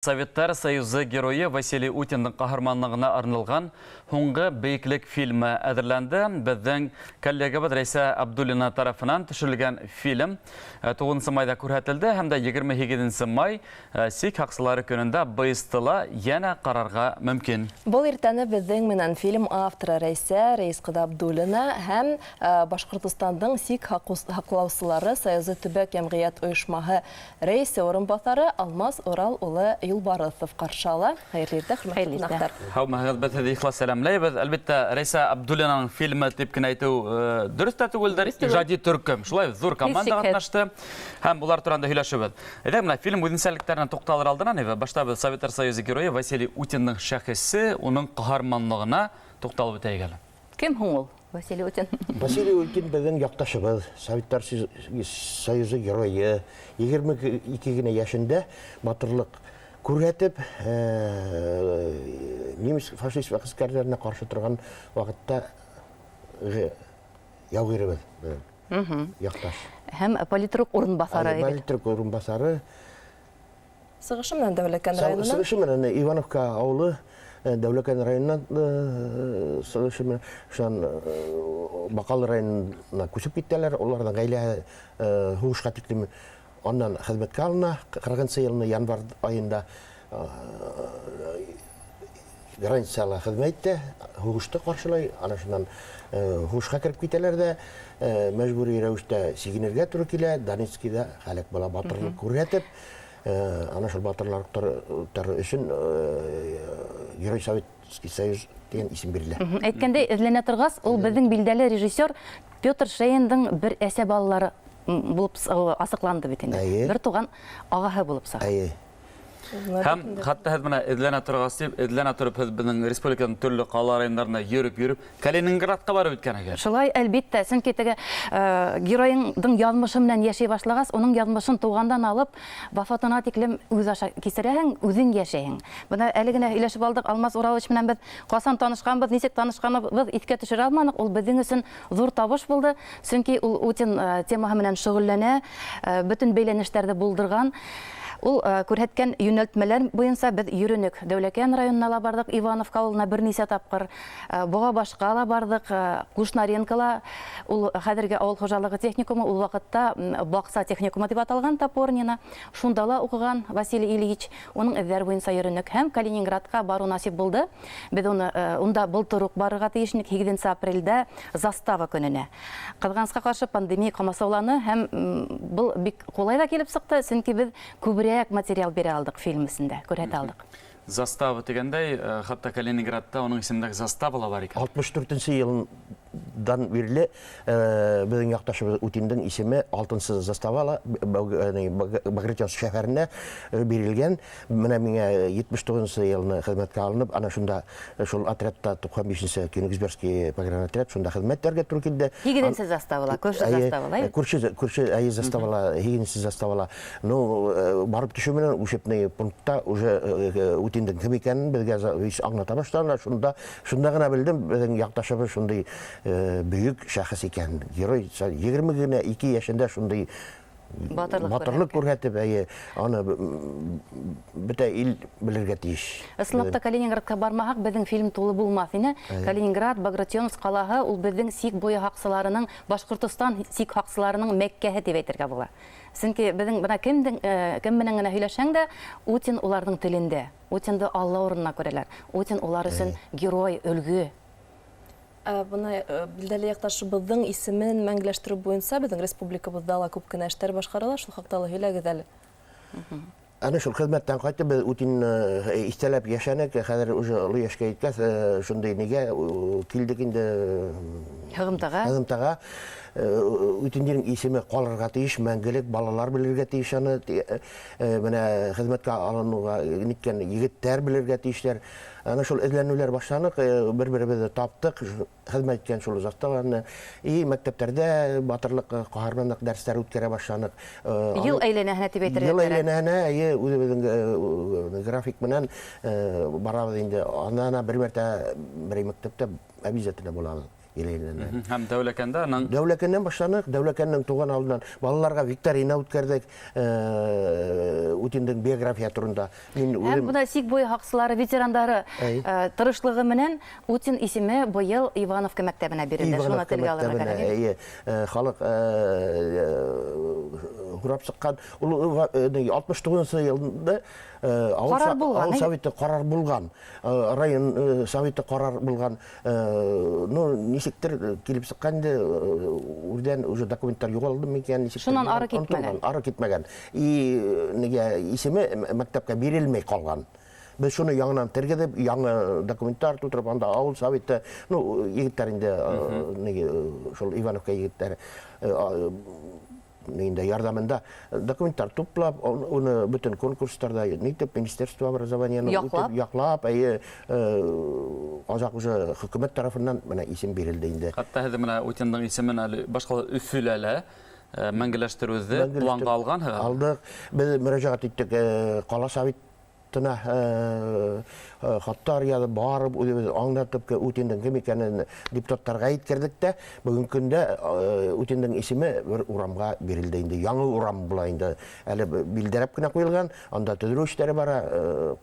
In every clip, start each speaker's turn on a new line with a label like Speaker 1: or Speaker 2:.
Speaker 1: Советтар Союзы Геройы Василий Утиндың ҡаһарманлығына арналған «Һуңғы бейеклек» фильмы әҙерләнде. Беҙҙең коллегабыҙ Рәйсә Абдуллина тарафынан төшөрөлгән фильм 9 майҙа күрһәтелде һәм дә 28 май сик һаҡсылары көнөндә БСТ-ла йәнә ҡарарға мөмкин.
Speaker 2: Был иртәне беҙҙең менән фильм авторы Рәйсә Рәис ҡыҙы Абдуллина һәм Башҡортостандың сик һаҡлаусылары Союзы төбәк йәмғиәт ойошмаһы рәйесе урынбаҫары Алмаз Урал улы Юлбарыҫов ҡаршы ала. Хәйерле иртә, хөрмәтле ҡунаҡтар.
Speaker 1: Һаумыһығыҙ, беҙ һеҙҙе ихлас сәләмләйбеҙ. Әлбиттә, Рәйсә Абдуллинаның фильмы тип кенә әйтеү дөрөҫ тә түгелдер. Ижади төркөм. Шулай ҙур команда ҡатнашты һәм улар тураһында һөйләшербеҙ. Әйҙә, менә фильм үҙенсәлектәренә туҡталыр алдынан, башта беҙ Советтар Союзы Геройы Василий Утиндың шәхесе, уның ҡаһарманлығына туҡталып үтәйек әле.
Speaker 3: Кем һуң ул, Василий Утин?
Speaker 4: Василий Утин беҙҙең яҡташыбыҙ, Советтар Союзы Геройы, 22 генә йәшендә батырлыҡ күрһәтеп, немец фашист ғәскәрҙәренә ҡаршы торған ваҡытта яугиребеҙ, яҡташ.
Speaker 3: Һәм политрук урынбаҫары.
Speaker 4: Политрук урынбаҫары.
Speaker 2: Сығышы менән Дәүләкән районынан.
Speaker 4: Сығышы менән Ивановка ауылы, Дәүләкән районынан сығышы менән, шунан Баҡалы районына күсеп киттеләр. Уларҙың ғаиләһе һуғышҡа тиклем аннан хеҙмәткә алына. 40 йылны январь айында границала хеҙмәт итә, һуғышты ҡаршылай. Ана шунан һуғышҡа кереп китәләр ҙә, мәжбүри рәүештә сигенергә тура килә. Донецкиҙа һәләк була, батырлыҡ күрһәтеп, ана шул батырлыҡтары өсөн Герой Советский Союз тигән исем бирелә.
Speaker 3: Әйткәндәй, эҙләнә торғас, ул беҙҙең билдәле режиссер Петр Шейндың бер әсә балалары булып асыҡланды бит инде. Бер туған ағаһы булып сыға.
Speaker 1: Һәм хатта һеҙ бына эҙләнә торғас тип, эҙләнә тороп һеҙ беҙҙең республиканың төрлө ҡала райондарына йөрөп-йөрөп Калининградҡа барып еткән икән.
Speaker 3: Шулай, әлбиттә, сөнки теге геройыңдың яҙмышы менән йәшәй башлағас, уның яҙмышын тыуғандан алып вафатына тиклем үҙ аша кисерәһең, үҙең йәшәйһең. Бына әле генә һөйләшеп алдыҡ Алмаз Уралович менән беҙ ҡасан танышҡанбыҙ, нисек танышҡаныбыҙ иҫкә төшөрә алманыҡ. Ул беҙҙең өсөн ҙур табыш булды, сөнки ул Утин темаһы менән шөғөлләнә, бөтөн бәйләнештәрҙе булдырған. Ул күрһәткән йүнәлтмәләр буйынса беҙ йөрөнөк. Дәүләкән районына ла барҙыҡ, Ивановка ауылына бер нисә тапҡыр, Боғабашҡа ла барҙыҡ, Кушнаренко ла, ул хәҙерге ауыл хужалығы техникумы, ул ваҡытта баҡса техникумы тип аталған Топорнина, шунда ла уҡыған Василий Ильич, уның эҙҙәре буйынса йөрөнөк. Һәм Калининградҡа барыу насип булды. Беҙ уны унда былтыр уҡ барырға тейеш инек, 8 апрелдә застава көнөнә. Ҡыҙғанысҡа ҡаршы пандемия ҡамасауланы һәм был бик ҡулай ҙа килеп сыҡты, сөнки беҙ күберәк материал бирә алдыҡ фильм эсендә, күрһәтә алдыҡ.
Speaker 1: Застава тигәндәй, хатта Калининградта уның исемендәге застава ла бар икән.
Speaker 4: Алтмыш дүртенсе йылдан бирле беҙҙең яҡташыбыҙ Утиндың исеме алтынсы заставала Багратион шәһәренә бирелгән. Менә миңә етмеш туғыҙынсы йылны хеҙмәткә алынып, ана шунда шул отрядта туҡһан бишенсе Кёнигсбергский погранотряд, шунда хеҙмәт итергә тура килде.
Speaker 3: Һигеҙенсе заставала, күрше заставала, әйе?
Speaker 4: Күрше, әйе, заставала, һигеҙенсе заставала. Ну, барып төшөү менән учебный пунктта уже Утиндың кем икәнен беҙгә аңлата башланылар. Шунда ғына белдем, беҙҙең яҡташыбыҙ шундай бөйөк шәхес икән. Герой, егерме генә ике йәшендә шундай
Speaker 3: Батырлыҡ
Speaker 4: батырлыҡ
Speaker 3: күрһәткән.
Speaker 4: күрһәтеп, әйе, аны бөтә ил белергә тейеш.
Speaker 3: Ысынлап та Калининградҡа бармаһаҡ, беҙҙең фильм тулы булмаҫ ине. Калининград, Багратионск ҡалаһы, ул беҙҙең сик буйы һаҡсыларының, Башҡортостан сик һаҡсыларының Мәккәһе тип әйтергә була. Сөнки беҙҙең бына кем менән генә һөйләшһәң дә, Утин уларҙың телендә. Утинды Алла урынына күрәләр. Утин улар өсөн герой, өлгө.
Speaker 2: Бына билдәле яҡташыбыҙҙың исемен мәңгеләштереү буйынса беҙҙең республикабыҙҙа ла күп кенә эштәр башҡарыла, шул хаҡта ла һөйләгеҙ әле.
Speaker 4: Ана шул хеҙмәттән ҡайтып, беҙ Утин иҫтәләп йәшәнек, хәҙер уже оло йәшкә еткәс, шундай нигә килдек инде,
Speaker 3: Һығымтаға.
Speaker 4: Һығымтаға. Утиндең исеме ҡалырға тейеш, мәңгелек балалар белергә тейеш аны, менә хеҙмәткә алыныуға ниткән егеттәр белергә тейештәр. Ана шул эҙләнеүләр башланыҡ, бер-беребеҙҙе таптыҡ, хеҙмәт иткән шул заставаны. И мәктәптәрҙә батырлыҡ, ҡаһарманлыҡ дәрестәре үткәрә башланыҡ.
Speaker 3: Йыл әйләнәһенә тип әйтергә
Speaker 4: Йыл
Speaker 3: кәрәк.
Speaker 4: әйләнәһенә, әйе, үҙебеҙҙең график менән барабыҙ инде. Аннан бер мәртә бер мәктәптә обязательно булабыҙ. Еләйләнә.
Speaker 1: Һәм Дәүләкәндә аның
Speaker 4: Дәүләкәннән башланык, Дәүләкәннең туган авылыннан балаларга викторина үткәрдек, Утиндың биография турында. Мин
Speaker 3: Һәм
Speaker 4: үзем
Speaker 3: бына сик буе һаҡсылары, ветерандары тырышлығы менән Утин исеме быйыл Ивановка мәктәбенә бирелде. Шуны
Speaker 4: Ивановка
Speaker 3: телгә алырға
Speaker 4: мәктәбенә,
Speaker 3: кәрәк.
Speaker 4: әйе, халык һорап сыҡҡан. Ул 69 йылында
Speaker 3: Ҡарар булған,
Speaker 4: авыл
Speaker 3: әйе.
Speaker 4: советы ҡарар булған, район советы ҡарар булған. Ну, нисектер килеп сыҡҡан инде, үрҙән уже документтар юғалды микән, нисектер
Speaker 3: Шунан ары
Speaker 4: юғалды,
Speaker 3: китмәгән.
Speaker 4: онотолған, ары китмәгән. И нигә исеме мәктәпкә бирелмәй ҡалған. Беҙ шуны яңынан тергеҙеп, яңы документтар тултырып, анда ауыл советы, ну, егеттәр инде, нигә, шул Ивановка егеттәре, инде ярҙамында документтар туплап, уны бөтөн конкурстарҙа нитеп, Министерство образованияны
Speaker 3: Яҡлап.
Speaker 4: үтеп, яҡлап, әйе, аҙаҡ уже хөкүмәт тарафынан бына исем бирелде инде.
Speaker 1: Хатта һеҙ бына Утиндың исемен әле башҡала Өфөлә лә мәңгеләштереүҙе
Speaker 4: Мәңгеләштереү
Speaker 1: планға алғанһығыҙ?
Speaker 4: Алдыҡ. Беҙ мөрәжәғәт иттек, ҡала советына, хаттар яҙып, барып, үҙебеҙ аңлатып, Утиндың кем икәнен депутаттарға еткерҙек тә, бөгөнгө көндә Утиндың исеме бер урамға бирелде инде. Яңы урам була инде. Әле билдәләп кенә ҡуйылған, анда төҙөлөү эштәре бара,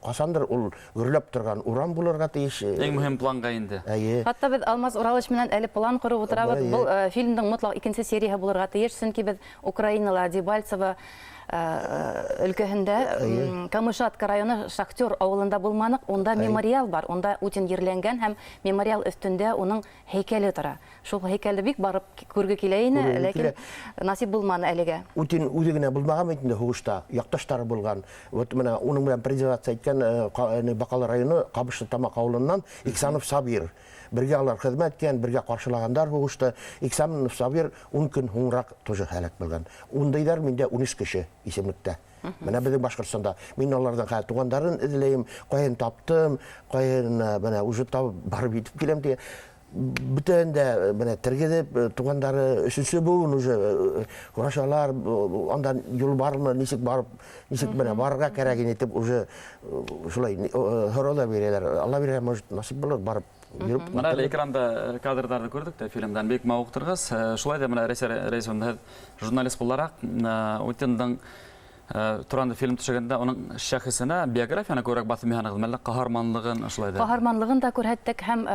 Speaker 4: ҡасандыр ул гөрләп торған урам булырға тейеш.
Speaker 1: Иң мөһим планға инде.
Speaker 4: Әйе.
Speaker 3: Хатта беҙ Алмаз Уралович менән әле план ҡороп ултырабыҙ.
Speaker 4: Әйе.
Speaker 3: Был фильмдың мотлаҡ икенсе серияһы булырға тейеш, сөнки беҙ Украинала Дебальцево өлкәһендә,
Speaker 4: Әйе.
Speaker 3: Камышатка районы Шахтер ауылында булманыҡ, унда
Speaker 4: Әйе.
Speaker 3: мемориал бар, унда Утин ерләнгән һәм мемориал өҫтөндә уның һәйкәле тора. Шул һәйкәлде бик барып күрге килә ине,
Speaker 4: Күрге
Speaker 3: ләкин
Speaker 4: килә.
Speaker 3: насип булманы әлегә.
Speaker 4: Утин үҙе генә булмаған бит инде һуғышта, яҡташтары булған. Вот бына уның менән призываться иткән Баҡалы районы Ҡабышлы Тамаҡ ауылынан Иксанов Сабир. Бергә алар хеҙмәт иткән, бергә ҡаршылағандар һуғышты. Иксанов Сабир 10 көн һуңыраҡ тоже һәләк булған. Ундайҙар миндә 13 кеше исемлектә. Бына беҙҙең Башҡортостанда. Мин уларҙың хәҙер туғандарын эҙләйем, ҡайһын таптым, ҡайһын бына уже табып барып етеп киләм тигән. Бөтәһен дә бына тергеҙеп, туғандары өсөнсө быуын уже һорашалар, андан юл бармы, нисек барып, нисек бына барырға кәрәк ине тип уже шулай һорау ҙа бирәләр. Алла бирһә, может, насип булыр, барып йөрөп
Speaker 1: Бына әле экранда кадрҙарҙы күрҙек тә фильмдан бик мауыҡтырғыс. Шулай ҙа бына Рәйсә Рәйсовна, һеҙ журналист булараҡ, Утиндың туранда фильм төшөргәндә уның шәхесенә биографияны күберәк баҫым яһанығыҙ, әллә ҡаһарманлығын шулай ҙа?
Speaker 3: Ҡаһарманлығын да күрһәттек һәм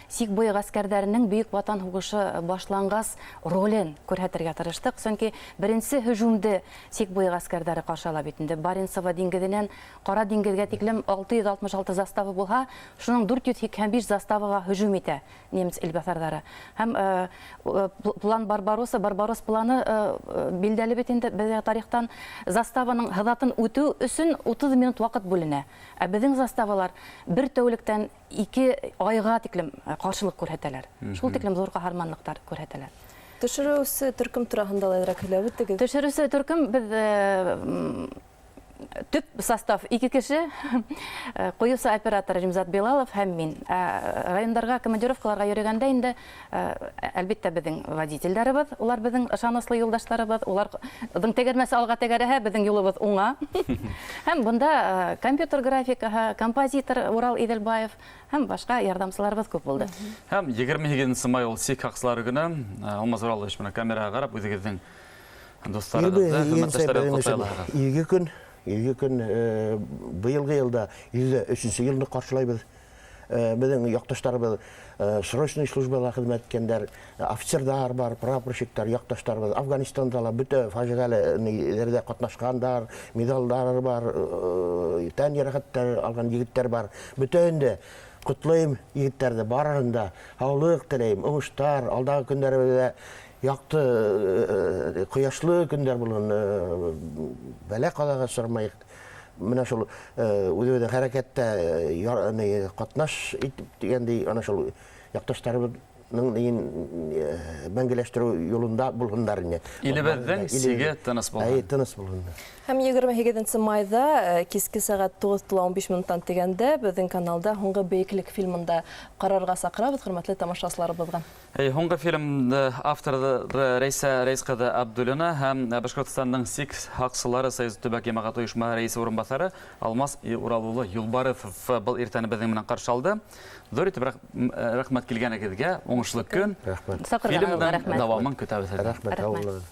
Speaker 3: сик буйы ғәскәрҙәренең Бөйөк Ватан һуғышы башланғас ролен күрһәтергә тырыштыҡ, сөнки беренсе һөжүмде сик буйы ғәскәрҙәре ҡаршы ала бит инде. Баренцево диңгеҙенән Ҡара диңгеҙгә тиклем 666 застава булһа, шуның 485 заставаға һөжүм итә немец илбаҫарҙары. Һәм план Барбаросса, Барбарос планы билдәле бит инде беҙгә тарихтан. Заставаның һыҙатын үтеү өсөн 30 минут ваҡыт бүленә. Ә беҙҙең заставалар бер тәүлектән 2 айға тиклем ҡаршылыҡ күрһәтәләр. Шул тиклем ҙур ҡаһарманлыҡтар күрһәтәләр.
Speaker 2: Төшөрөүсе төркөм тураһында ла әҙерәк һөйләп үттегеҙ.
Speaker 3: Төшөрөүсе төркөм беҙ төп состав 2 кеше, ҡуйыусы оператор Римзат Билалов һәм мин. Райондарға, командировкаларға йөрөгәндә инде, әлбиттә, беҙҙең водительдәребеҙ, улар беҙҙең ышаныслы юлдаштарыбыҙ, уларҙың тәгәрмәсе алға тәгәрәһә, беҙҙең юлыбыҙ уңа. Һәм бында компьютер графикаһы, композитор Урал Иҙелбаев һәм башҡа ярҙамсыларыбыҙ күп булды.
Speaker 1: Һәм егерме һигеҙенсе май ул сик һаҡсылары көнө. Алмаз Уралович, бына камераға ҡарап үҙегеҙҙең дуҫтарығыҙҙы,
Speaker 4: Егерме һигеҙенсе
Speaker 1: хеҙмәттәштәрегеҙҙе
Speaker 4: беҙҙең
Speaker 1: ҡотлай
Speaker 4: өсөн
Speaker 1: алаһығыҙ.
Speaker 4: Изге көн, изге көн, быйылғы йылда йөҙ өсөнсө йылны ҡаршылайбыҙ. Беҙҙең яҡташтарыбыҙ срочный службала хеҙмәт иткәндәр, офицерҙар бар, прапорщиктар, яҡташтарыбыҙ Афганистанда ла бөтә фажиғәле ниләрҙә ҡатнашҡандар, миҙалдар бар, тән йәрәхәттәре алған егеттәр бар. Бөтәһен дә ҡотлайым егеттәрҙе, барыһын да һаулыҡ теләйем, уңыштар, алдағы көндәребеҙҙә яҡты, ҡояшлы көндәр булһын, бәлә ҡалаға осрамайыҡ. Менә шул үҙебеҙҙең хәрәкәттә ҡатнаш итеп тигәндәй, ана шул яҡташтарыбыҙҙың нейен мәңгеләштереү юлында булһындар ине.
Speaker 1: Илебеҙҙең сиге тыныс булһын.
Speaker 4: Әйе, тыныс булһын.
Speaker 2: Һәм егерме һигеҙенсе майҙа киске сәғәт туғыҙ тула ун биш минуттан тигәндә беҙҙең каналда Һуңғы бейеклек фильмында ҡарарға саҡырабыҙ, хөрмәтле тамашасыларыбыҙға.
Speaker 1: Һуңғы фильм авторы Рәйсә Рәйс ҡыҙы Абдуллина һәм Башҡортостандың Сик һаҡсылары союзы төбәк йәмәғәт ойошмаһы рәйесе урынбаҫары Алмас Урал улы Юлбарыҫов был иртәне беҙҙең менән ҡаршы алды. Ҙур итеп рәхмәт килгәнегеҙгә, уңышлы көн.
Speaker 4: Рәхмәт.
Speaker 3: Саҡырғанығыҙға
Speaker 1: Фильмдың
Speaker 3: рәхмәт.
Speaker 1: дауамын көтәбеҙ һеҙҙән.
Speaker 4: Рәхмәт, һау булығыҙ.